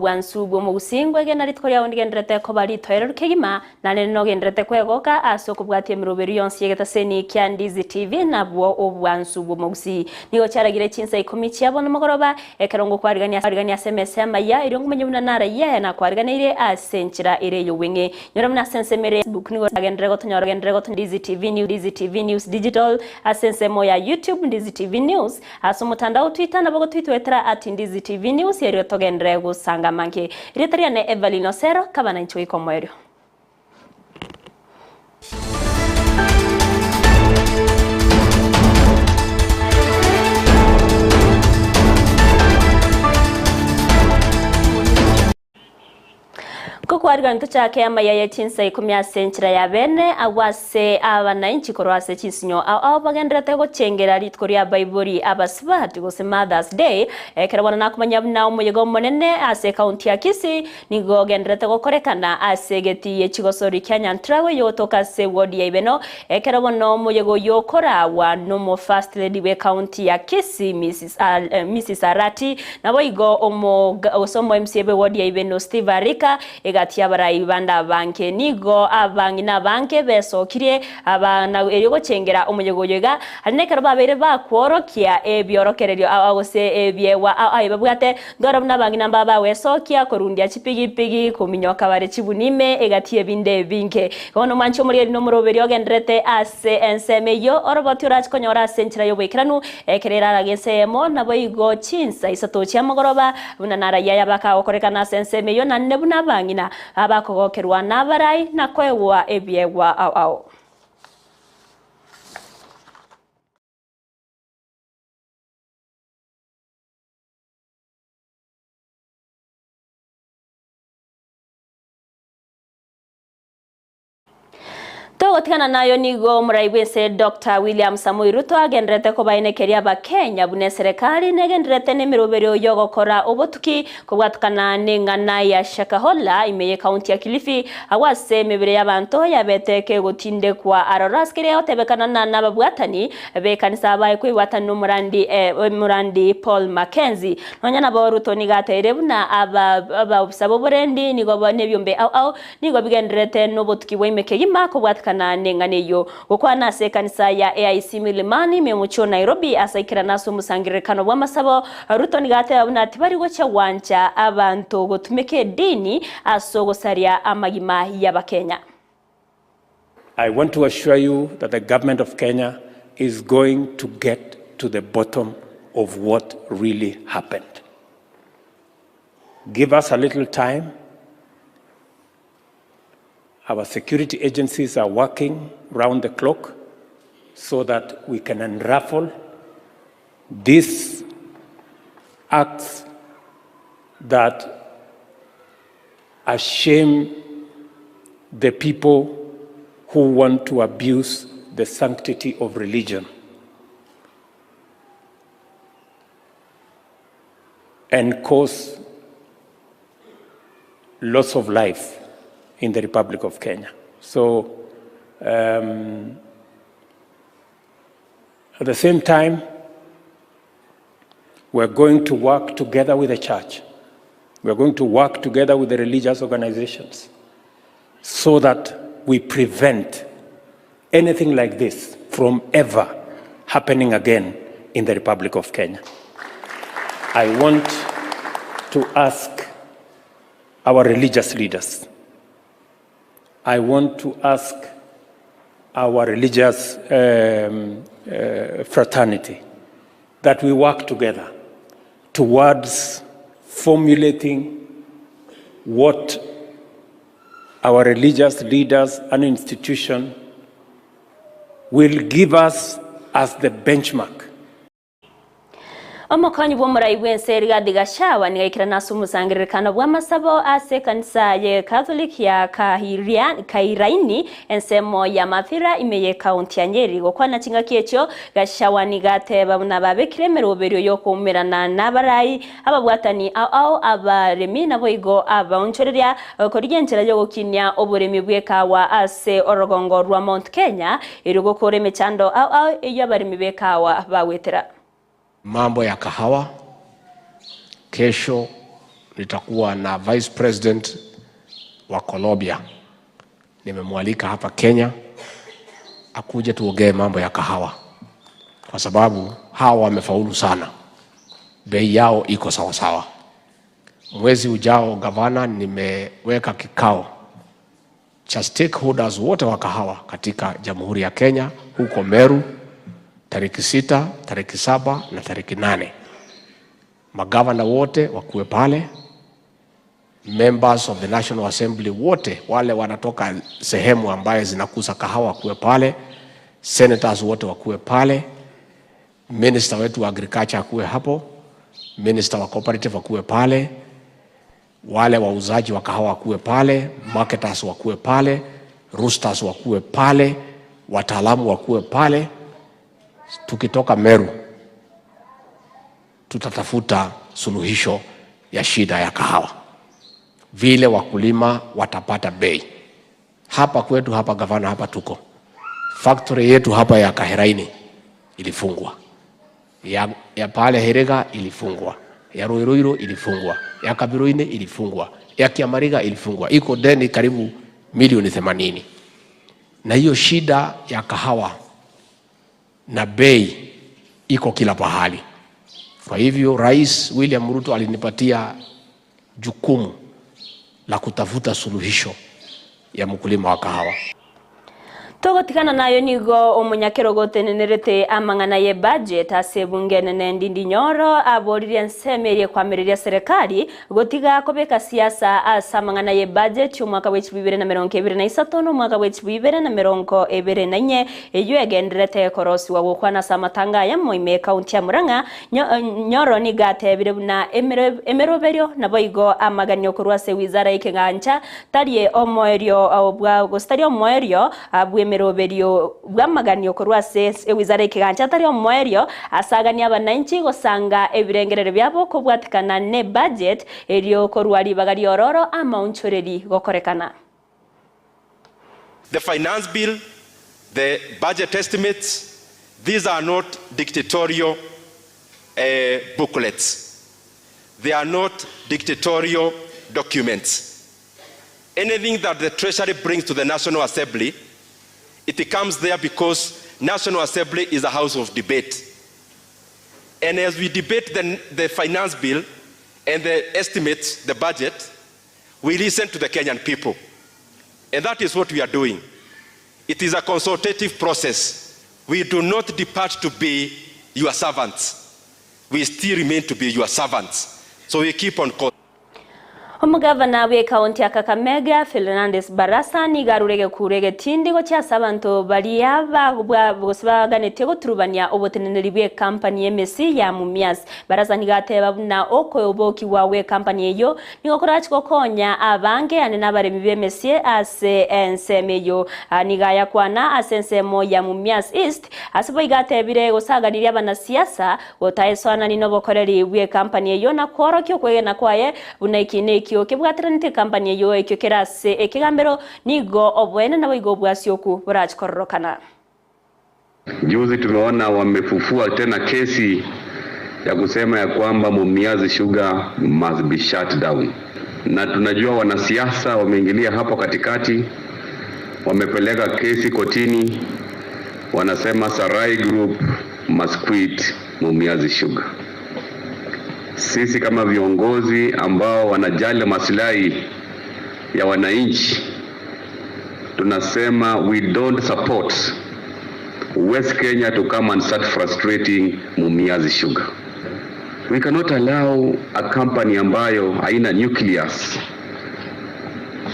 Obwansu bw'omogusii ngwegena rituko riao ndigenderete koba ritoereru kegima, Naende nogendererete kwegoka ase okobwatia emeroberio yonsi y'egetaseni kia Ndizi TV nabwo obwansu bw'omogusii. Nigo chiaragire chinsa ikomi chia bono mogoroba, ekero ngokwarigania ase emesa y'amaya, erio ngomanye buna narayie nakwariganeirie ase enchera ere ey'obweng'e. Nyora buna ase ensemo ere ya Facebook nigo agenderere gotonyora agenderere gotonya Ndizi TV News Ndizi TV News Digital, ase ensemo ya YouTube Ndizi TV News, ase omotandao Twitter nabo gotwitwetera at Ndizi TV News erio togenderere gosanga amange. Erieta riane Evelyn Osero, kaba nainche goika omoerio. Nkokwarigania ntochake amaya ye chinsa ikomi ase enchera ya bene, agwo ase abanainchi korwa ase chinsinyo ao ao bagendererete gochengera rituko ria Baibori Abasubati gose Mother's Day, ekero bono nakomanya buna omoyega omonene ase ekaunti ya Kisii nigo ogendererete gokorekana ase egetii ye chigosori kia Nyantrago eyogotoka ase ewodi ya Ibeno, ekero bono omoyega oyio okoragwa nomo First Lady bw'ekaunti ya Kisii Mrs Arati Naboigo gose omo MCA bw'ewodi ya Ibeno Steve Arika, egati y'abarai bande abange. Nigo abang'ina abange besokirie abana erio gochengera omoyega oyo iga, aria nekero babeire bakworokia ebiorokererio ao gose ebiegwa ao aye babwate, ndore buna abang'ina mbaba bagwesokia korundia chipigipigi, kominyoka bare chibuni ime, egati y'ebinde ebinge. Bono mwanche omorieri nomoroberi ogendererete ase ensemo eyio, oroboti orache konyora ase enchera y'oboikeranu, Ekero erarage ense eyemo, naboigo chinsa isato chia mogoroba, buna narayia ayabakagokorekana ase ensemo eyio, naende buna abang'ina abakogokerwa nabarai na koegwa ebiegwa ao ao. Togotigana nayo nigo omorai bw'ense Doctor William Samoei Ruto agendererete kobaenekeria abakenya buna eserekari negendererete nemeroberio yogokora obotuki kobwatukana neng'ana ya Shakahola ime y'ekaunti ya Kilifi agwo ase emebere y'abanto yabete kegotindekwa aroro ase keria egotebekana na nababwatani b'ekanisa abaye kwebwatani nomorandi omorandi Paul Mackenzie. Nonya nabo Ruto nigo ateire buna abaofisa b'oborendi nigo nebiombe ao ao Nigo bigendererete nobotuki bwaime kegima kobwatekana neng'ana eyio. Gokwana ase ekanisa ya AIC Milimani ime omochie o Nairobi ase aikerana ase omosangererekano bw'amasabo, Ruto nigo ateba buna tibari gochia gwancha abanto gotumeka edini ase ogosaria amagima y'Abakenya. I want to assure you that the government of Kenya is going to get to the bottom of what really happened. Give us a little time. Our security agencies are working round the clock so that we can unravel these acts that ashame the people who want to abuse the sanctity of religion. and cause loss of life in the Republic of Kenya. So, um, at the same time, we're going to work together with the church. We're going to work together with the religious organizations so that we prevent anything like this from ever happening again in the Republic of Kenya. I want to ask our religious leaders. I want to ask our religious um, uh, fraternity that we work together towards formulating what our religious leaders and institution will give us as the benchmark. Omokonyi bw'omorai bw'ense Rigathi Gachagua nigo aikerana ase omosangererekano bw'amasabo ase ekanisa ye Catholic ya Kairaini ensemo ya Mathira ime y'ekaunti ya Nyeri. Gokwana chingaki echio, Gachagua nigo ateba buna babekire emeroberio y'okoumerana nabarai Ababwatani ao ao, abaremi, naboigo abaonchoreria, korigia enchera y'ogokinia oboremi bw'ekawa ase orogongo rwa Mount Kenya, erio gokoora emechando ao ao eyio abaremi b'ekawa bagwetera. Mambo ya kahawa, kesho nitakuwa na Vice President wa Colombia. Nimemwalika hapa Kenya akuje tuongee mambo ya kahawa, kwa sababu hawa wamefaulu sana, bei yao iko sawasawa. Mwezi ujao, gavana, nimeweka kikao cha stakeholders wote wa kahawa katika Jamhuri ya Kenya huko Meru tariki 6, tariki 7 na tariki 8. Magavana wote wakuwe pale, members of the National Assembly wote wale wanatoka sehemu ambaye zinakuza kahawa wakuwe pale, senators wote wakuwe pale, minister wetu wa agriculture akuwe hapo, minister wa cooperative akuwe pale, wale wauzaji wa kahawa wakuwe pale, marketers wakuwe pale, roasters wakuwe pale, wataalamu wakuwe pale. Tukitoka Meru tutatafuta suluhisho ya shida ya kahawa, vile wakulima watapata bei. Hapa kwetu hapa, gavana, hapa tuko factory yetu hapa ya Kaheraini ilifungwa, ya pale Herega ilifungwa, ya Ruiruiru ilifungwa, ya Kabiruini ilifungwa, ya Kiamariga ilifungwa, iko deni karibu milioni 80. Na hiyo shida ya kahawa na bei iko kila pahali. Kwa hivyo Rais William Ruto alinipatia jukumu la kutafuta suluhisho ya mkulima wa kahawa. Togotigana nayo nigo omunyakero gotenenerete amang'ana ye budget ase ebunge enene Ndindi Nyoro aboririe ensemo eria ekwamireria serikali gotiga kobeka siasa ase amang'ana ye budget omwaka bwa 2023 na omwaka bwa 2024 eywo egenderete korosiwa gokwana ase amatanga aya moime ekaunti ya Murang'a. Nyoro nigo atebire buna emeroberio nabo igo amaganio korwa ase wizara ekeng'ancha tari omoerio bwa gose tari omoerio bwa emeroberio bw'amaganio korwa ase ewizara ekigancha atari omoerio asagania abananchi gosanga ebirengerero byabo kobwatikana ne budget erio korwa ribaga riororo amaunchoreri gokorekana. The finance bill, the budget estimates, these are not dictatorial booklets. They are not dictatorial documents. Anything that the Treasury brings to the National Assembly, it comes there because National Assembly is a house of debate. And as we debate the finance bill and the estimates, the budget, we listen to the Kenyan people. And that is what we are doing. It is a consultative process. We do not depart to be your servants. We still remain to be your servants. So we keep on calling. Omogavana bw'ekaunti ya Kakamega Fernandes Barasa nigo arure gekuru egetindi gochia ase abanto baria gose baganetie goturubania oboteneneri bw'ekampani y'emesi ya Mumias. Barasa nigo ateba buna okobokiwa bw'ekampani eyo nigo korachi gokonya abange ane n'abaremi b'emesi ase ensemo eyo. Nigo ayakwana ase ensemo ya Mumias East ase boigo atebire gosaganiria abanasiasa gotaesoanani n'obokoreri bw'ekampani eyo na kworokia okwegena kwaye buna eki nekio kebwatiranete kampani eyo ekio kerase ekigambero nigo obwene nabo igo obwasioku borachikororokana. Juzi tumeona wamefufua tena kesi ya kusema ya kwamba Mumias Sugar must be shut down, na tunajua wanasiasa wameingilia hapo katikati, wamepeleka kesi kotini, wanasema Sarai Group must quit Mumias Sugar. Sisi kama viongozi ambao wanajali maslahi ya wananchi tunasema we don't support West Kenya to come and start frustrating Mumias Sugar. We cannot allow a company ambayo haina nucleus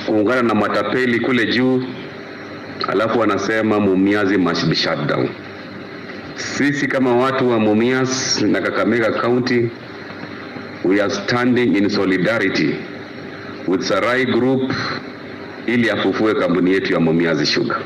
kuungana na matapeli kule juu, alafu wanasema Mumias must be shut down. Sisi kama watu wa Mumias na Kakamega County, we are standing in solidarity with Sarai Group ili afufue kampuni yetu ya Mumias Sugar.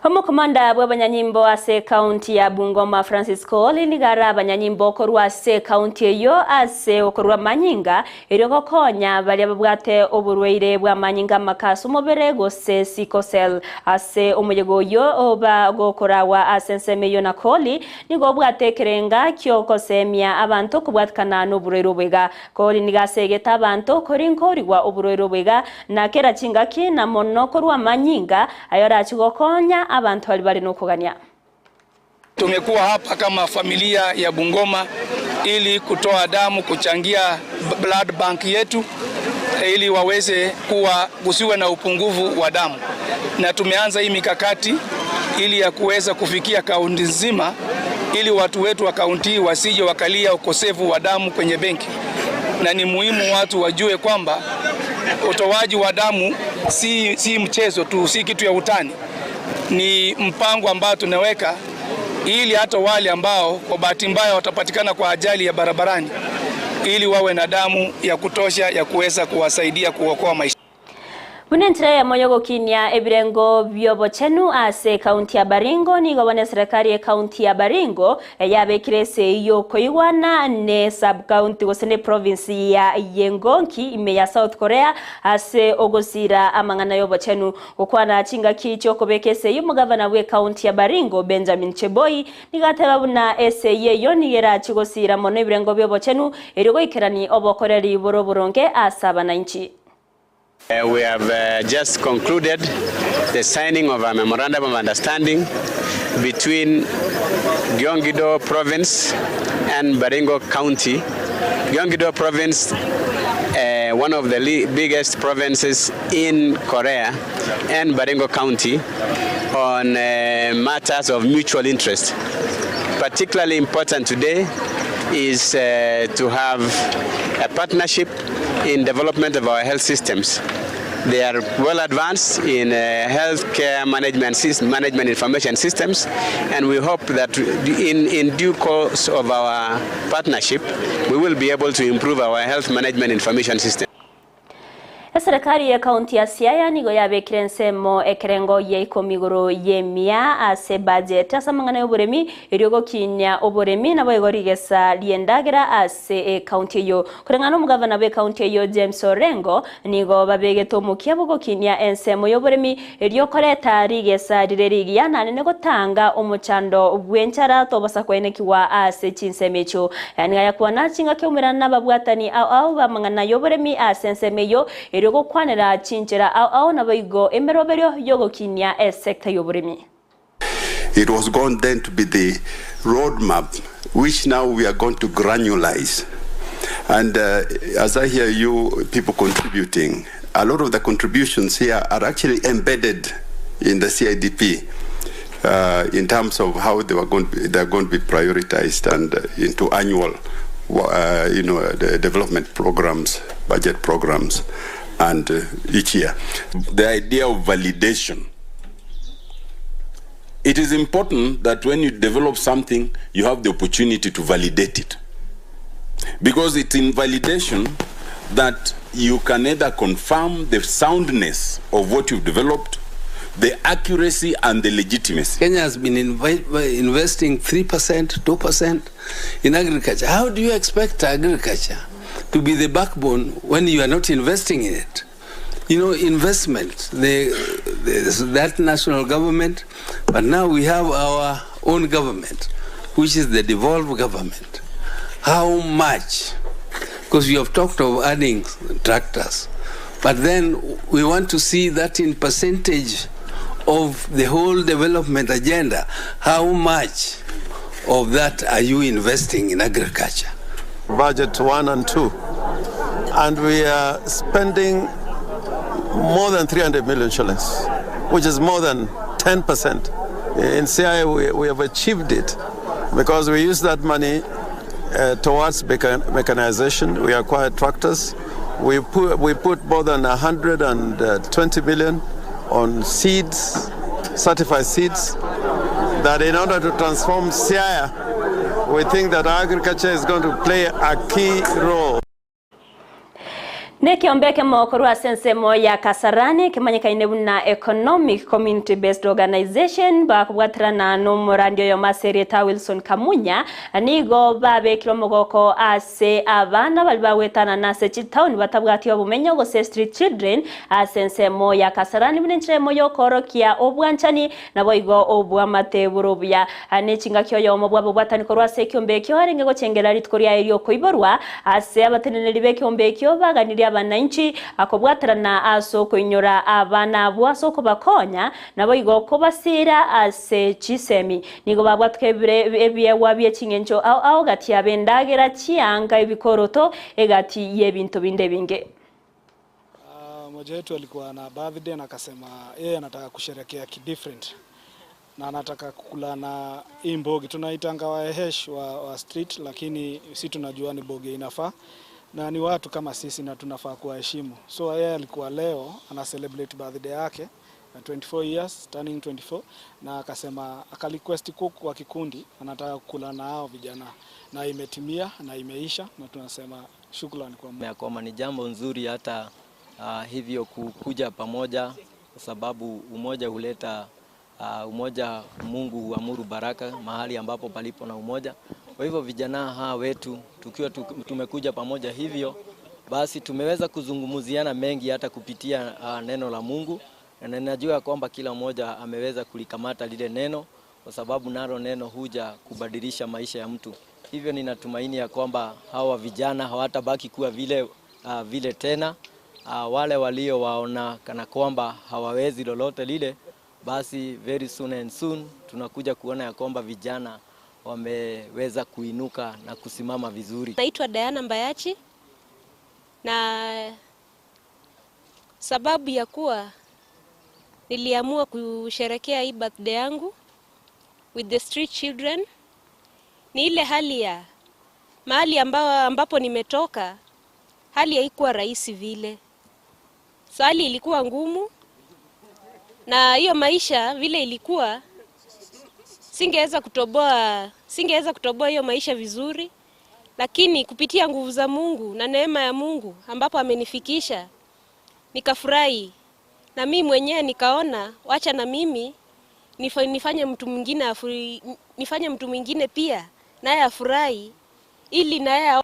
Omokomanda bw'abanyanyimbo ase ekaunti ya Bungoma Francis Kooli nigo are abanyanyimbo korwa ase ekaunti eyio ase okorua amanyinga erio gokonya baria babwate oborwaire bw'amanyinga amake ase omobere gose sickle cell. Ase omoyega oyio oba gokoragwa ase ensemo eyio na Kooli nigo obwate ekerenga ki'ogosemia abanto kobwatikana noborwaire obo iga. Kooli nigo asegete abanto korinkorigwa oborwaire obo iga na kera chingaki na mono korwa amanyinga Aye orachie gokonya abanto baria bare nokogania. Tumekuwa hapa kama familia ya Bungoma ili kutoa damu kuchangia blood bank yetu ili waweze kuwa kusiwe na upungufu wa damu, na tumeanza hii mikakati ili ya kuweza kufikia kaunti nzima ili watu wetu wa kaunti hii wasije wakalia ukosefu wa damu kwenye benki, na ni muhimu watu wajue kwamba utoaji wa damu si, si mchezo tu, si kitu ya utani, ni mpango ambao tunaweka ili hata wale ambao kwa bahati mbaya watapatikana kwa ajali ya barabarani ili wawe na damu ya kutosha ya kuweza kuwasaidia kuokoa maisha. Buna enchera eyemo y'ogokinia ebirengo bi'obochenu ase ekaunti ya Baringo, nigo bono eserekari y'ekaunti ya Baringo yabekire esegi y'okoigwana ne sub-county gose ne province ya Yengonki ime ya South Korea ase ogosira amang'ana y'obochenu. Gokwana chingaki chi'okobeka esegi omogavana bw'ekaunti ya Baringo Benjamin Cheboi nigo ateba buna esegi eyio nigo erachi gosira mono ebirengo bi'obochenu erio goikerani obokoreri bore oboronge ase abanainchi. We have just concluded the signing of a memorandum of understanding between Gyeonggi-do Province and Baringo County. Gyeonggi-do Province, one of the biggest provinces in Korea, and Baringo County on matters of mutual interest. Particularly important today is to have a partnership in development of our health systems. They are well advanced in healthcare management, management information systems, and we hope that in due course of our partnership, we will be able to improve our health management information system. Eserekari y'ekaunti ya Siaya nigo yabekire ensemo ekerengo gia ikomi igoro y'emia ase ebudget ase amang'ana y'oboremi erio gokinia oboremi naboigo rigesa ri'endagera ase ekaunti eyio. Koreng'ana nomogavana bw'ekaunti eyio James Orengo nigo babegete omokia bw'ogokinia ensemo y'oboremi erio koreta rigesa rire rigiya naende gotanga omochando bw'enchara tobosa koenekigwa ase chinsemo echio. Nigo ayakwana chingaki oumerana nababwatani ao ao b'amang'ana y'oboremi ase ensemo eyio erio gokwanera chinchera ao ao naboigo emeroberio y'ogokinia esecta y'oboremi. It was going then to be the road map which now we are going to granularize and as I hear you people contributing a lot of the contributions here are actually embedded in the CIDP uh, in terms of how they were going to be, they are going to be prioritized and into annual uh, you know, the development programs, budget programs, and uh, each year. The idea of validation. It is important that when you develop something, you have the opportunity to validate it. Because it's in validation that you can either confirm the soundness of what you've developed, the accuracy and the legitimacy. Kenya has been investing 3%, 2% in agriculture. How do you expect agriculture to be the backbone when you are not investing in it? You know, investment, the, the, that national government, but now we have our own government, which is the devolved government. How much? Because you have talked of adding tractors, but then we want to see that in percentage of the whole development agenda, how much of that are you investing in agriculture? Budget 1 and 2, and we are spending more than 300 million shillings, which is more than 10%. In Siaya, we, we have achieved it because we use that money uh, towards mechanization. We acquired tractors. We put, we put more than 120 million on seeds, certified seeds, that in order to transform Siaya, we think that agriculture is going to play a key role. Nekeombe ekemo korwa ase ensemo ya Kasarani kemanyekaine buna Economic Community Based Organization bakobwaterana nomorandi oyomo ase erieta Wilson Kamunya nigo babekire omogoko ase abana baria bagwetanana ase chitaoni batabwati obomenyo gose street children ase ensemo ya Kasarani buna enchera emo yokoorokia obwanchani naboigo obwamate bore obuya. Ne chingaki oyomo bw'ababwatani korwa ase ekiombe ekio arenge gochengera rituko riaye ri'okoiborwa, ase abateneneri b'ekiombe ekio baganirie abanainchi kobwaterana ase okoinyora abana abwo ase okobakonya, naboigo kobasiira ase chisemi. Nigo babwatuka ebire ebiegwa bie ching'encho ao ao gati y'ab'endagera, chianga, ebikoroto, egati y'ebinto binde ebinge. Mmoja wetu alikuwa na birthday na akasema yeye anataka kusherekea kidifferent na anataka kukula na hii mbogi tunaitanga wahesh wa, wa street, lakini si tunajua ni bogi inafaa na ni watu kama sisi na tunafaa kuwaheshimu. So yeye alikuwa leo ana celebrate birthday yake ya 24 years turning 24 na akasema akarequest kuku kwa kikundi anataka kukula na hao vijana na imetimia na imeisha na tunasema shukrani kwa Mungu. Ya kwamba ni jambo nzuri hata hivyo kukuja pamoja, kwa sababu umoja huleta umoja. Mungu huamuru baraka mahali ambapo palipo na umoja. Kwa hivyo vijana hawa wetu tukiwa tumekuja pamoja hivyo, basi tumeweza kuzungumziana mengi hata kupitia neno la Mungu, na ninajua kwamba kila mmoja ameweza kulikamata lile neno, kwa sababu nalo neno huja kubadilisha maisha ya mtu. Hivyo ninatumaini ya kwamba hawa vijana hawatabaki kuwa vile tena. Wale waliowaona kana kwamba hawawezi lolote lile, basi very soon and soon tunakuja kuona ya kwamba vijana wameweza kuinuka na kusimama vizuri. Naitwa Diana Mbayachi na sababu ya kuwa niliamua kusherekea hii birthday yangu with the street children ni ile hali ya mahali ambapo nimetoka, hali haikuwa rahisi vile, so hali ilikuwa ngumu, na hiyo maisha vile ilikuwa, singeweza kutoboa hiyo maisha vizuri, lakini kupitia nguvu za Mungu na neema ya Mungu ambapo amenifikisha, nikafurahi na mimi mwenyewe nikaona wacha na mimi nifanye mtu mwingine pia naye afurahi ili naye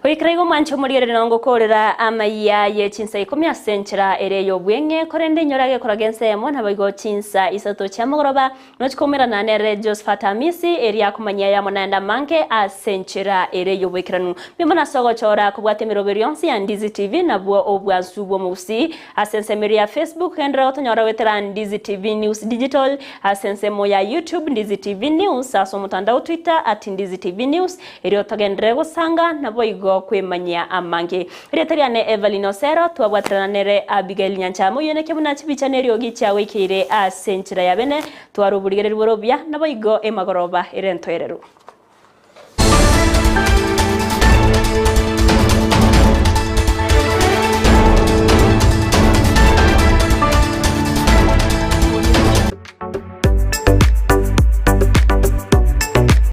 Goikera igo mwancho morigereri nongokorera amaiya ye chinsa 10 ase enchera ere y'obweng'e korende inyora gekoraga ensemo naboigo chinsa 3 chia mogoroba nochikomerana nere Josephat Amisi eria akomanyia yamo naenda mange ase enchera ere y'obwekeranu mimo nase ogochora kobwata emeroberi yonsi ya Ndizi TV nabwo obwansu bw'omogusi ase ensemo ya Facebook kendera gotonyora gwetera Ndizi TV News Digital ase ensemo ya YouTube Ndizi TV News ase omotandao Twitter @NdiziTVNews erio otogendere gosanga naboigo kwemanyia amange rieta riane Evelyn Osero twabwaterana nere Abigail Nyanchamo yoneke buna chibicha neriogi chiagoikeire ase enchera ya bene twaroburigereri borobia naboigo emagoroba ere entoereru.